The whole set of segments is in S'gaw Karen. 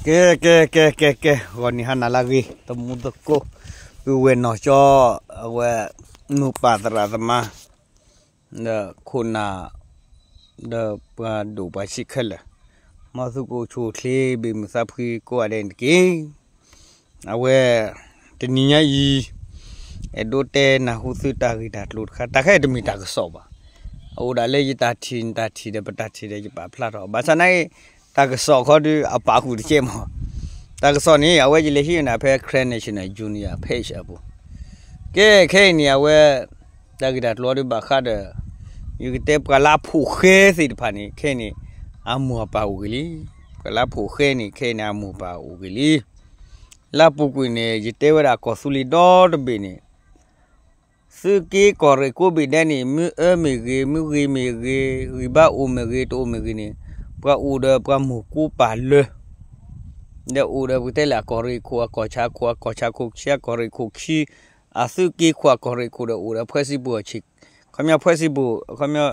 ကဲ ကဲ ကဲ ကဲ ကဲ ဂီၤနံၤဟါနၤလၢအဂ့ၤ တမူသကိး ပုၢ်ဝဲၢ်နီၢ်ကၠီ အဝဲ မိၢ်ပၢ်သရၣ်သမါ ဒီးခိၣ်နၢ် ဒီးပှၤဒိၣ်ပှၤဆံးခဲလၢာ် မ်သုကအိၣ်ဆူၣ်အိၣ်ချ့ ဘၣ်မုာ်သးဖှံကိးဂၤဒဲးန့ၣ်တက့ၢ်. အဝဲ တနံၤညါအံၤ အဲၣ်ဒိးတဲနၢ်ဟူသုတၢ်ဂ့ၢ်တၢ်ကျိၤတခါ တၢ်ခဲအံၤတမ့ၢ်တၢ်ကစီၣ်ဘၣ်. အအိၣ်ဒၣ်လၢယတၢ်ထံၣ်နတၢ်ထံၣ်ဒီး ပတၢ်ထံၣ်ဒီးယပာ်ဖျါထီၣ် ဘၣ်ဆၣ်နာ်က့ တၢ်ကစီၣ်ခီဒုး အပာ်ဃုာ်တကဲမး. တၢ်ကစီၣ်န့ၣ် အဝဲယလဲၤဟံးနၤဖဲ Karen National Union page အပူၤ ကဲ ခဲအံၤန့ၣ် အဝဲ တၢ်ဂ့ၢ်တၢ်ကျိၤဒုးဘၣ်ဃးဒီး ယကတဲပှၤလၢအဖိးဃဲသ့ၣ်တဖၣ်န့ၣ် ခဲအံၤန့ၣ် အမိၢ်အပၢ်အိၣ်ဂ့ၤလံ. ပှၤလၢအဖိးဃဲန့ၣ် ခဲအံၤန့ၣ် အမိၢ်အပၢ်အိၣ်ဂ့ၤလံ. လၢအပူၤကွံာ်န့ၣ် ယတဲဝဲဒၣ်ကီၢ်သူလ့ၤဒီတဘ့ၣ်န့ၣ် သုးက့ကီၢ်ရ့ၣ်ကိးဘ့ၣ်ဒဲးန့ၣ် မ့ၢ်အၢမ့ၢ်ဂ့ၤ မ့ၢ်ဂ့ၤမ့ၢ်ဂ့ၤ ဂံၢ်ဘါအိၣ်မ့ၢ်ဂ့ၤ တအိၣ်မ့ၢ်ဂ့ၤန့ၣ် ပှၤအိၣ်ဒီးပှၤမိၢ်ကိးပၢ်လၢ ဒီးအိၣ်ဒီးပကတဲလၢအကီၢ်ရ့ၣ်ခိၣ် အကီၢ်ဆၣ်ခိၣ် အကီၢ်ဆၣ်ခိၣ်ခံ အကီၢ်ရ့ၣ်ခိၣ်ခံ အသုးက့ခိၣ်အကီၢ်ရ့ၣ်ခိၣ်ဒီးအိၣ်ဒီး ဖဲစံးပူၤအဆံး ခီပညီ ဖဲစံးပူၤ ခီပညီ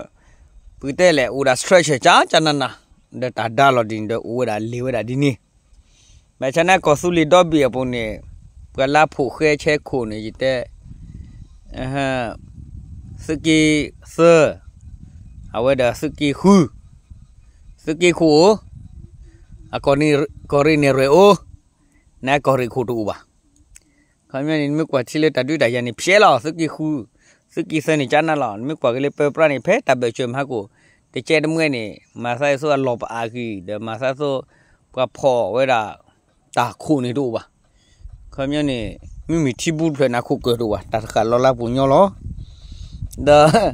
ပကတဲလဲၣ် အိၣ်ဒၣ် structure ကၠၢ်ကၠၢ်နးနး ဒီးတၢ်ဒါလီၤဒ်န့ၣ် ဒီးအိၣ်ဝဲဒၣ်လဲၤဝဲဒၣ်ဒ်န့ၣ် ဘၣ်ဆၣ်န့ၣ် ကီၢ်သူလ့ၤဒီဘ့ၣ်အပူၤန့ၣ် ပှၤလၢအဖိးဃဲဆဲခိၣ်န့ၣ် ယတဲ သုးက့သၢ အဝဲဒီးသုးက့ဃု သုးက့ခိၣ် အကီၢ်ရ့ၣ်န့ၣ်ရွဲၣ်အိၣ် နကီၢ်ရ့ၣ်ခိၣ်တအိၣ်ဘၣ်. ခီပညီန့ၣ် နမ့ၢ်ကွၢ်ထံလၢတၢ်ဒုးတၢ်ယၤန့ၣ် ဖျဲလီၤ သုးက့ဃု သုးက့သၢန့ၣ် ကၠၢ်နးလီၤ. နမ့ၢ်ကွၢ်က့ၤလၢပၢပြးန့ၣ် ဖဲတၢ်ဘၢၣ်စၢၤမၤဟါကိၣ် တကဲတမှဲန့ၣ် မၤသးဒ်သိးအလီၢ်ပအါကံၤ ဒီးမၤသးဒ်သိး ပှၤဖီၣ်ဝဲဒၣ် တၢ်ခိၣ်န့ၣ်တအိၣ်ဘၣ်. ခီပညီန့ၣ် မ့မ့ၢ်ထံဘူးတဖျၢၣ်န့ၣ်ခိၣ်ကၢၢ်တအိၣ်ဘၣ် တၢ်တဃာ်လီၤလၢပှၤကညီလီၤ. ဒီး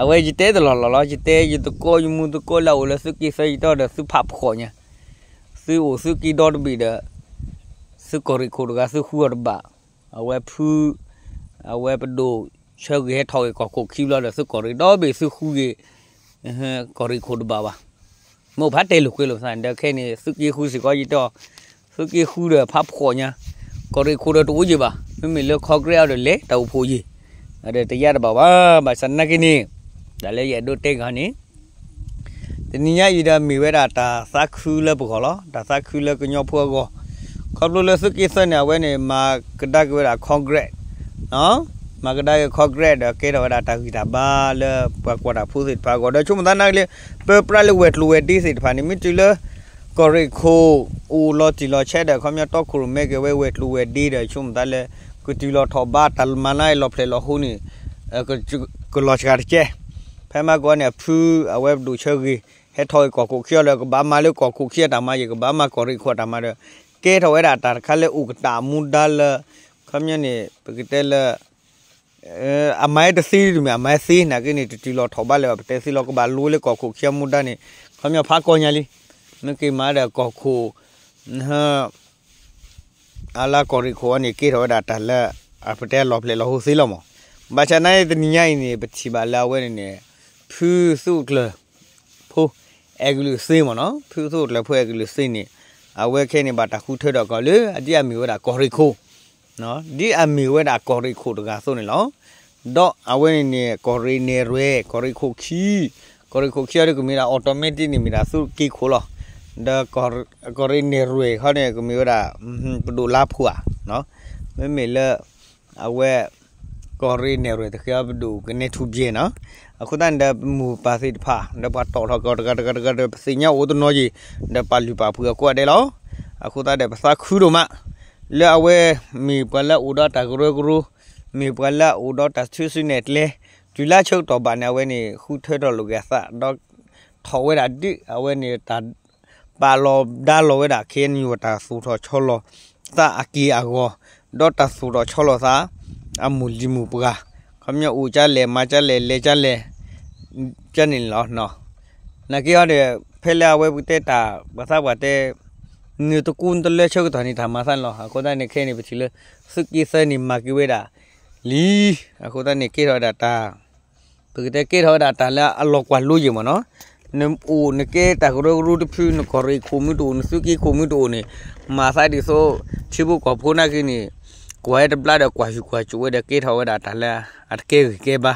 အဝဲယတဲတလီၢ်လီၢ်လီၤ ယတဲယသကိးယမူသကိးလၢအအိၣ်လၢသုးက့သၢယတီဒီးသုးဖးဖှီၣ်ညါ သုအိၣ်သုးက့ဒီတဘ့ၣ်ဒီး သုးကီၢ်ရ့ၣ်ခိၣ်တဂၤသုဃုအီၤတဘၣ်. အဝဲဖု အဝဲပဒိၣ်ဆၢဂ့ၤဟဲထီၣ်ဂ့ၤကီၢ်ခိၣ်ခံဘျီဒီးသုးကီၢ်ရ့ၣ်ဒီဘ့ၣ်သုဃုဂ့ၤ ကီၢ်ရ့ၣ်ခိၣ်တဘၣ်ဘၣ်. မ့ၢ်အိၣ်ဖးတဲလိာ်ကွဲလိာ်ပသးန့ၣ် ဒီးခဲအံၤန့ၣ် သုးက့ဃုစ့ၢ်ကီးယတဲအီၤ သုးက့ဃုဒီးဖးဖှီၣ်ညါ ကီၢ်ရ့ၣ်ခိၣ်ဒီးတအိၣ်ယံၤဘၣ်. မ့မ့ၢ်လၢခီကရဲအီၤဒီးလဲၤတၢ်အိၣ်ဖှိၣ်ယံၤ ဒီးတယါတဘၣ်ဘၣ်. ဘၣ်ဆၣ်နာ်က့န့ၣ် တၢ်လၢယအဲၣ်ဒိးတဲဂ့ၤန့ၣ် တနံၤညါအံၤဒီးမ့ၢ်ဝဲဒၣ်တၢ်သးခုလၢပဂီၢ်လီၤ. တၢ်သးခုလၢကညီဖိအဂီၢ် ခီဖျိလၢသုးက့သၢန့ၣ် အဝဲန့ၣ် မၤကဒါက့ၤဝဲဒၣ် Congress မၤကဒါက့ၤ Congress ဒီးကဲထီၣ်ဝဲဒၣ်တၢ်ဂံၢ်တၢ်ဘါလၢပှၤကွၢ်တၢ်ဖိသ့ၣ်တဖၣ်အဂီၢ် ဒီးဆိကမိၣ်သးနာ်က့လၢ ပၢပြးလၢဝဲၤကျိၤဝဲၤဒ့သ့ၣ်တဖၣ်န့ၣ် မ့ၢ်တုၤလၢ ကီၢ်ရ့ၣ်ခိၣ် အိၣ်လီၤတံၢ်လီၤဆဲးဒီး ခီပညီတီခိၣ်ရိၣ်မဲက့ၤဝဲဝဲၤကျိၤဝဲၤဒ့ဒီး ဆိကမိၣ်သးလၢ ကတုၤလီၤထီၣ်ဘးတၢ်မၤနါလီၢ်ဖျဲၣ်လီၤဟိန့ၣ် ကလီၤစှၤတကဲ ဖဲမၤကီးန့ၣ် အဖုအဝဲပဒိၣ်ဆၢဂ့ၤ ဟဲထီၣ်ဂ့ၤကီၢ်ခိၣ်ခံအီၤဒီး ကဘၣ်မၤလၢကီၢ်ခိၣ်ခံအတၢ်မၤ ယကဘၣ်မၤကီၢ်ရ့ၣ်ခိၣ်အတၢ်မၤဒီး ကဲထီၣ်ဝဲဒၣ်တၢ်တခါလၢအိၣ်ကတၢ်မူဒါလၢ ခီပညီန့ၣ် ပကတဲလၢ အမၤတသ့တမ့ၢ် အမၤသ့နာ်က့န့ၣ် တတုၤလီၤထီၣ်ဘးလၢၤဘၣ် ပတဲသ့လီၤ ကဘၣ်လိလၢကီၢ်ခိၣ်ခံအမူဒါန့ၣ် ခီပညီဖးကီညါလံ မ့ၢ်က့ၤမၤဒီးကီၢ်ခိၣ် အလၢကီၢ်ရ့ၣ်ခိၣ်အံၤန့ၣ် ကဲထီၣ်ဝဲဒၣ်တၢ်လၢ အပတဲလီၤဖျဲၣ်လီၤဟိသ့လီၤမး. ဘၣ်ဆၣ်နာ်က့တနံၤညါအံၤန့ၣ် ပထံၣ်ဘၣ်လၢအဝဲန့ၣ်န့ၣ် ဖုသုးအိၣ်ကျၢၢ်ဖိ အဲၣ်ကလုာ်သ့မ့ၢ်နီၤ ဖုသုးအိၣ်ကျၢၢ်ဖိအဲၣ်ကလုာ်သ့န့ၣ် အဝဲခဲအံၤန့ၣ် ဘၣ်တၢ်ဃုထၢထီၣ်ကီးလၢ အဒ်အမ့ၢ်ဝဲဒၣ်ကီၢ်ရ့ၣ်ခိၣ် ဒ်အမ့ၢ်ဝဲဒၣ်ကီၢ်ရ့ၣ်ခိၣ်တဂၤအသိးန့ၣ်လီၤ. ဒီးအဝဲန့ၣ်န့ၣ် ကီၢ်ရ့ၣ်နဲၣ်ရွဲၣ် ကီၢ်ရ့ၣ်ခိၣ်ခံ ကီၢ်ရ့ၣ်ခိၣ်ခံအံၤဒီးကမ့ၢ်ဒၣ် automatic န့ၣ် မ့ၢ်ဒၣ်သုးက့ခိၣ်လီၤ. ဒီးကီၢ်ရ့ၣ်နဲၣ်ရွဲၣ်ခီန့ၣ် ကမ့ၢ်ဝဲဒၣ် ပဒိၣ်လါဖှိၣ်ဧါ မ့မ့ၢ်လၢ အဝဲ ကီၢ်ရ့ၣ်နဲၣ်ရွဲၣ်တဃ့အီၤပဒိၣ်ကနဲထူဘျဲၣ်နီၤ. အဃိသတးန့ၣ်ဒီး ပမိၢ်ပၢ်သ့ၣ်တဖၣ် ဒီးပှၤတီၣ်ထီၣ်ကီးတဂၤတဂၤတဂၤဒီး ပသ့ၣ်ညါအိၣ်တနီၤယံၤ ဒီးပာ်လုၢ်ပာ်ပှ့ၤအီၤကိးဂၤဒဲးလီၤ. အဃိသတးဒီး ပသးခုဒိၣ်မး လၢအဝဲ မ့ၢ်ပှၤလၢအအိၣ်ဒီးတၢ်ကရၢကရိ မ့ၢ်ပှၤလၢအအိၣ်ဒီးတၢ်ထုးစုနဲၣ်ကျဲ တုၤလၢဆၢကတီၢ်ဘၣ်န့ၣ် အဝဲန့ၣ် ဃုထၢထီၣ်လိာ်က့ၤအသး ဒီး ထီၣ်ဝဲဒၣ်ဒ်အဝဲန့ၣ်တၢ် ပာ်လီၤဒါလီၤဝဲဒၣ် ခ့ၣ်အဲၣ်ယူၣ် တၢ်သူၣ်ထီၣ်ဆီလီၤသးအက့ၢ်အဂီၤ, ဒီးတၢ်သူၣ်ထီၣ်ဆီလီၤသး အမိၢ်လံၤမိၢ်ပှၢ်, ခီပညီအိၣ်ကလဲၣ် မၤကလဲၣ် လဲၤကလဲၣ် ကန့ၣ်လီၤ. နာ်က့ဟီဒီး ဖဲလၢအဝဲပကတဲတၢ် ပှၤသးပှၢ်တဲ နတကူနတလၢဆၢကတီၢ်န့ၣ် တၢ်မၤသးန့ၣ်လီၤ. အဃိသတးန့ၣ် ခဲအံၤန့ၣ် ပထံၣ်လၢ သုးက့သၢန့ၣ် မၤက့ၤဝဲဒၣ်လံ. အဃိသတးန့ၣ် ကဲထီၣ်ဝဲဒၣ်တၢ် ပကတဲကဲထီၣ်ဝဲဒၣ်တၢ်လၢအလီၤကွၢ်လိယဲၢ်မ့ၢ်နီၤ. နအိၣ်နကဲတၢ်ကရၢကရိတဖု နကီၢ်ရ့ၣ်ခိၣ်မ့ၢ်တအိၣ် နသုးက့ခိၣ်မ့ၢ်တအိၣ်န့ၣ် မၤသးဒ်သိး ထံဖိကီၢ်ဖိနာ်က့န့ၣ် ကွၢ်ဝဲတဘျါဒီးကွၢ်ဆူၣ်ကွၢ်စိးဝဲဒီး ကဲထီၣ်ဝဲဒၣ်တၢ်လၢအတကဲဂံၢ်ကဲဘါ,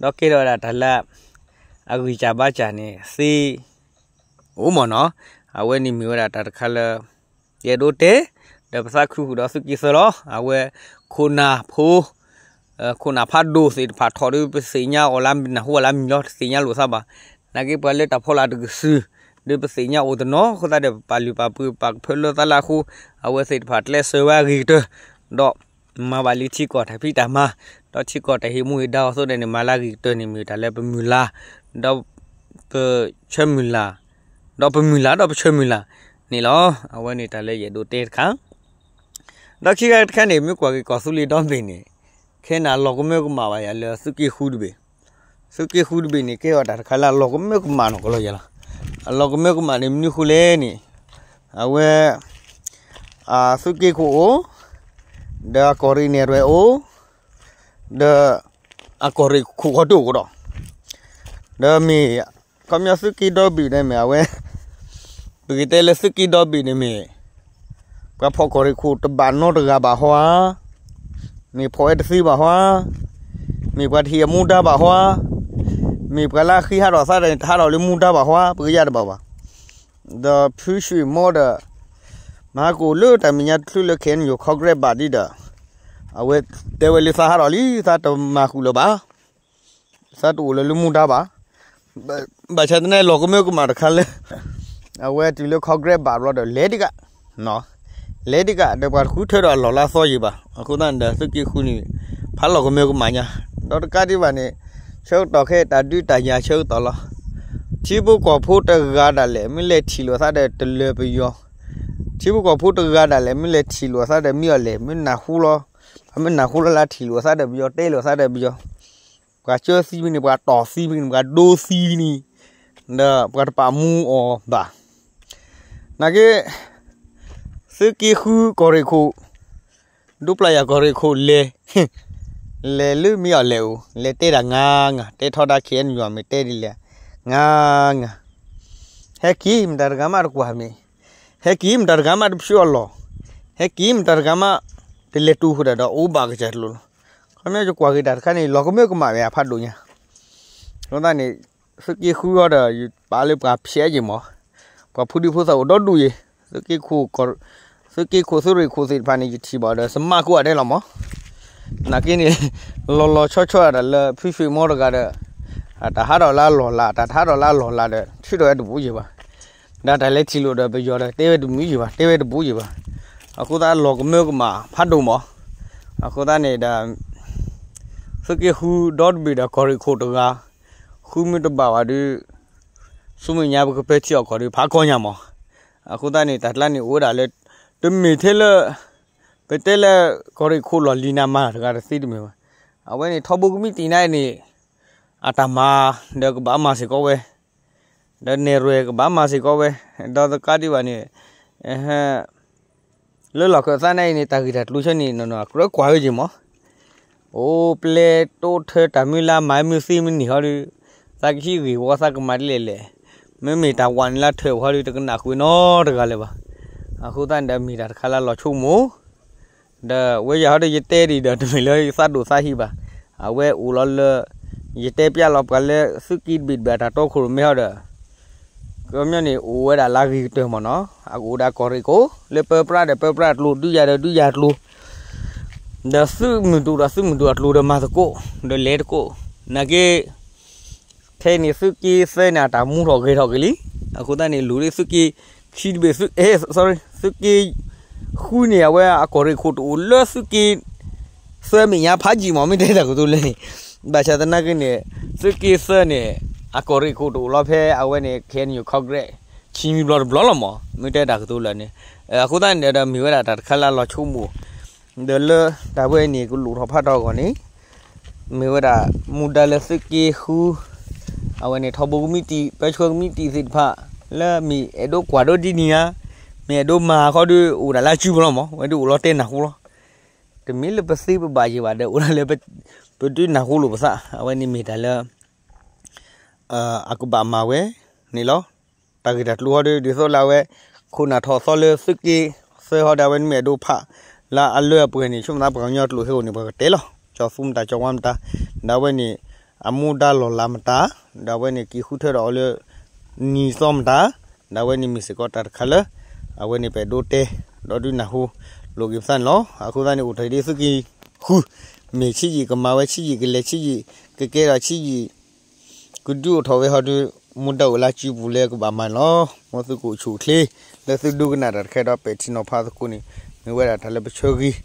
ဒီးကဲထီၣ်ဝဲဒၣ်တၢ်လၢ အဂံၢ်စၢ်ဘါစၢ်န့ၣ်သ့ အိၣ်မ့ၢ်နီၤ. အဝဲန့ၣ်မ့ၢ်ဝဲဒၣ်တၢ်တခါလၢ ယအဲၣ်ဒိးတဲ, ဒီးပသးခုဃုာ်ဒီးသုးက့သၢလီၤ. အဝဲ ခိၣ်နၢ်ဖိ ခိၣ်နၢ်ဖးဒိၣ်သ့ၣ်တဖၣ်ထီၣ်ဒီး ပသ့ၣ်ညါအီၤလၢနၢ်ဟူအီၤလၢမံၤလီၤ တသ့ၣ်ညါလိာ်သးဘၣ်. နာ်က့ပှၤလၢတၢ်ဖီလာ်တကစုာ် ဒီးပသ့ၣ်ညါအိၣ်တနီၤအဃိသတးဒီး ပပာ်လုၢ်ပာ်ပှ့ၤပာ်ကဖၢလၢသးလၢအဃိ, အဝဲသ့ၣ်တဖၣ်ကျဲးစၢးဝဲအဂ့ၤကတၢၢ်, ဒီးမၤဘၣ်လံထံကီၢ်တၢ်ဖံးတၢ်မၤ, ဒီးထံကီၢ်တၢ်ဟ့ၣ်မူဟ့ၣ်ဒါအီၤအဃိန့ၣ် မၤလၢအဂ့ၤကတၢၢ်န့ၣ် မ့ၢ်တၢ်လၢပမုၢ်လၢ်, ဒီး ပဆၢမုၢ်လၢ်, ဒီးပမုၢ်လၢ်ဒီးပဆၢမုၢ်လၢ်န့ၣ်လီၤ. အဝဲန့ၣ်တၢ်လၢယအဲၣ်ဒိးတဲတခါ ဒီးခံဂၤတခါန့ၣ် မ့ၢ်ကွၢ်က့ၤကီၢ်သူလ့ၤဒီဘ့ၣ်န့ၣ်, ခဲအံၤန့ၣ် အလီၤကမၢကမၣ်ဘၣ်ယၤလၢသုးက့ဃုတဘ့ၣ်, သုးက့ဃုတဘ့ၣ်န့ၣ် ကဲထီၣ်တၢ်တခါလၢအလီၤကမၢကမၣ်နီၢ်ကီၢ်လီၤယၤလီၤ. အလီၤကမၢကမၣ်န့ၣ်မနုၤအဃိလဲၣ်န့ၣ်, အဝဲ သုးက့ခိၣ်အိၣ်, ဒီးအကီၢ်ရ့ၣ်နဲၣ်ရွဲၣ်အိၣ်, ဒီး အကီၢ်ရ့ၣ်ခိၣ်ဃီတအိၣ်ဒီး, ဒီးမ့ၢ် ခီပညီသုးက့ဒီဘ့ၣ်န့ၣ်မ့ၢ်အဝဲ ပကတဲလၢသုးက့ဒီဘ့ၣ်န့ၣ်မ့ၢ် ပှၤဖီၣ်ကီၢ်ရ့ၣ်ခိၣ်တဘၣ်နီတဂၤဘၣ်ဟီဧါ, မ့ၢ်ဖီၣ်ဝဲတသ့ဘၣ်ဟီဧါ, မ့ၢ်ပှၤတဟ့ၣ်အမူဒါဘၣ်ဟီဧါ, မ့ၢ်ပှၤလၢအဃ့ဟးထီၣ်သးဒီး ဟးထီၣ်လၢမူဒါဘၣ်ဟီဧါ, ပကယၢ်တဘၣ်ဘၣ်. ဒီးဖုဆွံၣ်မီဒီး မဟါကိၣ်လၢတၢ်မဲာ်ညါတချုးလၢ KNU Congress ဘၣ်ဒ်ဒီး အဝဲတဲဝဲလၢသးဟးထီၣ်လံ သးတမၤဃုာ်လၢၤဘၣ်, သးတအိၣ်လၢလၢမူဒါဘၣ်. ဘၣ်ဆၣ်သနာ်က့လီၤကမၢကမၣ်တခါလၢ အဝဲတုၤလၢ Congress ဘၣ်ဘျီဒီး လဲၤတဂၤ, လဲၤတဂၤဒီးပှၤတဃုထၢဒီးအလီၢ်လၢအသီယံၤဘၣ်. အဃိသတးန့ၣ်ဒီး သုးက့ဃုန့ၣ် ဖးလီၤကမၢကမၣ်ညါ, ဒီးတကးဒံးဘၣ်န့ၣ် ဆၢကတီၢ်ခဲအံၤတၢ်ဒုးတၢ်ယၤဆၢကတီၢ်လီၤ. ထံဖိကီၢ်ဖိတဂၤဒၣ်လဲာ် မ့ၢ်လဲၤထံၣ်လိာ်သးဒီးတလၢၤပယီၤ, ထံဖိကီၢ်ဖိတဂၤဒၣ်လဲာ် မ့ၢ်လဲၤထံၣ်လိာ်သးဒီးမ့ၢ်အီၤလဲၣ် မ့ၢ်နၢ်ဟူလီၤ, ပှၤမ့ၢ်နၢ်ဟူလီၤလၢထံၣ်လိာ်သးဒီးပယီၤ တဲလိာ်သးဒီးပယီၤ ပှၤကၢသံန့ၣ် ပှၤတီၢ်သံန့ၣ် ပှၤဒိသံန့ၣ် ဒီးပှၤတပာ်မူအီၤဘၣ်. နာ်က့ သုးက့ဃုကီၢ်ရ့ၣ်ခိၣ် ဒိပျၢ်ယၤကီၢ်ရ့ၣ်ခိၣ်လဲၤ, လဲၤလၢမ့ၢ်အီၤလဲၣ်အိၣ် လဲၤတဲဒၣ်ငါငါ တဲထီဒါ KNU မ့ၢ်တဲဒ်လဲၣ် ငါငါ, ဟဲက့ၤမတၤတဂၤမးတကွၢ်မ့ၢ်, ဟဲက့ၤမတၤတဂၤမးတဖၠူအလီၢ်, ဟဲက့ၤမတၤတဂၤမး တလဲၤတူၢ်ဃုာ်ဒီး အိၣ်ဘၣ်ကစၢ်တလိၤလီၤ. ခီပညီယကွၢ်က့ၤတၢ်တခါန့ၣ် လီၤကမၢကမၣ်ဝဲအဖးဒိၣ်ညါ, အဃိသတးန့ၣ် သုးက့ဃုအီၤဒီး ယပာ်လၢပှၤဖျဲးက့ၤမး, ပှၤဖိဒံဖိသၣ်အိၣ်ဒီဒူၣ်ယံၤ, သုးက့ခိၣ် သုးက့ခိၣ်သုးရ့ၣ်ခိၣ်သ့ၣ်တဖၣ်န့ၣ် ယထံၣ်ဘၣ်ဒီး သမၣ်ကိးဂၤဒဲးလီၤမး, နာ်က့န့ၣ် လီၤလီၤဆီဆီဒၣ်တၢ်လၢဖုဆွံၣ်မီတဂၤဒီး တၢ်ဟးထီၣ်လၢအလီၢ်လၢ် တၢ်ဟးထီၣ်လၢအလီၢ်လၢ်ဒီး ထုးထီၣ်ဝဲတဘူးယံၤဘၣ်, ဒီးတၢ်လဲၤထံၣ်လိာ်ဒီးပယီၤဒီး တဲဝဲတမုာ်ယံၤဘၣ် တဲဝဲတဘူးယံၤဘၣ်, အဃိသတးလီၤကမၢကမၣ်ဖးဒိၣ်မး, အဃိသတးန့ၣ်ဒီး သုးက့ဃုဒီတဘ့ၣ်ဒီးကီၢ်ရ့ၣ်ခိၣ်တဂၤ, ဃုမ့ၢ်တဘၣ်ဘၣ်ဒီး ဆူမဲာ်ညါပကပဲထံအီၣ်ကီၢ်ဒီးဖးကီညါမး, အဃိသတးန့ၣ် တၢ်ကျါန့ၣ်အိၣ်ဝဲဒၣ်လၢ တမ့ၢ်ထဲလၢ ပတဲလၢ ကီၢ်ရ့ၣ်ခိၣ်လီၢ်လံၤနၤမၤတဂၤတသ့တမ့ၢ်ဘၣ်, အဝဲန့ၣ်ထီဘိကမံးတံာ်န့ၣ်န့ၣ် အတၢ်မၤဒီးကဘၣ်မၤစ့ၢ်ကီးဝဲ, ဒီးနဲၣ်ရွဲၣ်ကဘၣ်မၤစ့ၢ်ကီးဝဲ, ဒီးတကးဒံးဘၣ်န့ၣ် လၢလီၢ်ခၢၣ်သးန့ၣ်အံၤန့ၣ် တၢ်ဂ့ၢ်တၢ်ကျိၤဆၢန့ၣ် နီၢ်နီၢ်အကြၢးကွၢ်ဝဲက့ၤမး, အိၣ်ပျဲတိထၢတၢ်မုၢ်လၢ်မၤမုၢ်သ့မုၢ်နံၤဟီဒီး သးကဟံးဂ့ၢ်ဝီသးကမၤဒ်လဲၣ်လဲၣ်, မ့မ့ၢ်တၢ်ဝးန့ၣ်လၢထၢၣ်ဝီဒီး တကနၣ်ဃုာ်နီတဂၤလၢၤဘၣ်, အဃိသတးန့ၣ်ဒီးမ့ၢ်တၢ်တခါလၢလီၤဆိကမိၣ် ဒီးဝဲယၤဟီဒီးယတဲဒံးဒီး တမ့ၢ်လၢယသးဒိၣ်သးဟံးဘၣ်, အဝဲအိၣ်လီၤလၢ ယတဲပျဲလီၤပှၤလၢသုးက့တဘ့ၣ်တဘ့ၣ်အတၢ်တီခိၣ်ရိၣ်မဲဟီဒီး ကညီန့ၣ် အိၣ်ဝဲဒၣ်လၢအဂ့ၤကတၢၢ်မးနီၤ, အကအိၣ်ဒၣ်ကီၢ်ရ့ၣ်ခိၣ် လၢပၢပြးဒီးပၢပြးအကျိၤ ဒုးယၤဒီးဒုးယၤအကျိၤ ဒီးသုးမုၢ်ဒိၣ်ဒီးသုးမုၢ်ဒိၣ်အကျိၤဒီးမၤသကိး ဒီးလဲၤသကိး, နာ်က့ ခဲအံၤန့ၣ် သုးက့သၢန့ၣ် အတၢ်မူထီၣ်ဂဲၤထီၣ်က့ၤလံ, အဃိသတးန့ၣ် လူၤလၢသုးက့ခံတဘ့ၣ် သုး sorry သုးက့ဃုန့ၣ် အဝဲအကီၢ်ရ့ၣ်ခိၣ်တအိၣ်လၢသုးက့ သၢမဲာ်ညါဖးယံာ်မး မ့ၢ်တဲတၢ်ကတိၤလၢန့ၣ်, ဘၣ်ဆၣ်သနာ်က့န့ၣ် သုးက့သၢန့ၣ် အကီၢ်ရ့ၣ်ခိၣ်တအိၣ်လီၤဖဲအဝဲန့ၣ် KNU Congress ဆံမံဘျီတဘျီလီၤမး မ့ၢ်တဲတၢ်ကတိၤလၢန့ၣ်, အဃိသတးန့ၣ်ဒီးမ့ၢ်ဝဲဒၣ်တၢ်တခါလၢအလီၤဆိကမိၣ်, ဒီးလၢတၢ်ဝဲအံၤန့ၣ်ကလူးထီၣ်ဖးထီၣ်အဂီၢ်န့ၣ် မ့ၢ်ဝဲဒၣ် မူဒါလၢသုးက့ဃု အဝဲန့ၣ် ထီဘိကမံးတံာ် ပၢဆှၢကမံးတံာ်သ့ၣ်တဖၣ် လၢမ့ၢ်အဲၣ်ဒိးကွၢ်ဒိးဒ်န့ၣ်ဧါ, မ့ၢ်အဲၣ်ဒိးမၤဃီဒီး အိၣ်ဒၣ်လၢအစုပူၤလီၤမး, ဝဲဒုးအိၣ်လီၤတဲနၢ်ဟူလီၤ. တမ့ၢ်လၢပသ့ပဘၣ်ယံၤဘၣ်ဒီး အိၣ်ဒၣ်လၢ ပဒုးနၢ်ဟူလိာ်ပသး, အဝဲန့ၣ်မ့ၢ်တၢ်လၢ အကဘၣ်မၤဝဲန့ၣ်လီၤ. တၢ်ဂ့ၢ်တၢ်ကျိၤဟီဒီး ဒ်သိးလၢအဝဲ ခိၣ်နၢ်ထီၣ်သီလၢသုးက့သၢဟီဒီး အဝဲန့ၣ်မ့ၢ်အဲၣ်ဒိးဖးလၢအလၢအပှဲၤန့ၣ် ဆိကမိၣ်သးပှၤကညီကျိာ်ဟဲအိၣ်န့ၣ် ပှၤကတဲလီၤ. ကၠီၤသူမတၤ ကၠီၤဝါမတၤ, ဒီးအဝဲန့ၣ် အမူဒါလီၢ်လၤမတၤ, ဒီးအဝဲန့ၣ်က့ၤဃုထၢဒီးအီၤလၢ နံၤသီမတၤ, ဒီးအဝဲန့ၣ်မ့ၢ်စ့ၢ်ကီးတၢ်တခါလၢ အဝဲန့ၣ်ပအဲၣ်ဒိးတဲ ဒီးဒုးနၢ်ဟူလိာ်က့ၤပသးန့ၣ်လီၤ. အဃိသတးန့ၣ် အိၣ်ထီၣ်ဒ်သုက့ၤဃု မ့ၢ်ဆံးယံာ် ကမၤဝဲဆံးယံာ် ကလဲၤဆံးယံာ် ကကဲထီၣ်ဆံးယံာ် ကဒုးအိၣ်ထီၣ်ဝဲဟီဒီး မူဒါအိၣ်လၢစုပူၤလၢကဘၣ်မၤန့ၣ်လီၤ. မ်သုကအိၣ်ဆူၣ်အိၣ်ချ့ လၢသုဒိကနၣ်တၢ်တခါဒီး ပဲာ်ထံနီၤဖးသကိးန့ၣ် မ့ၢ်ဝဲဒၣ်တၢ်လၢပဆၢဂ့ၤ ဒီး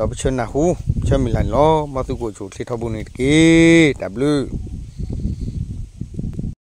ပဆၢနၢ်ဟူ ပဆၢမုၢ်လၢ်န့ၣ်လီၤ. မ်သုကအိၣ်ဆူၣ်အိၣ်ချ့ထီဘိန့ၣ်တက့ၢ်. တၢ်ဘျုး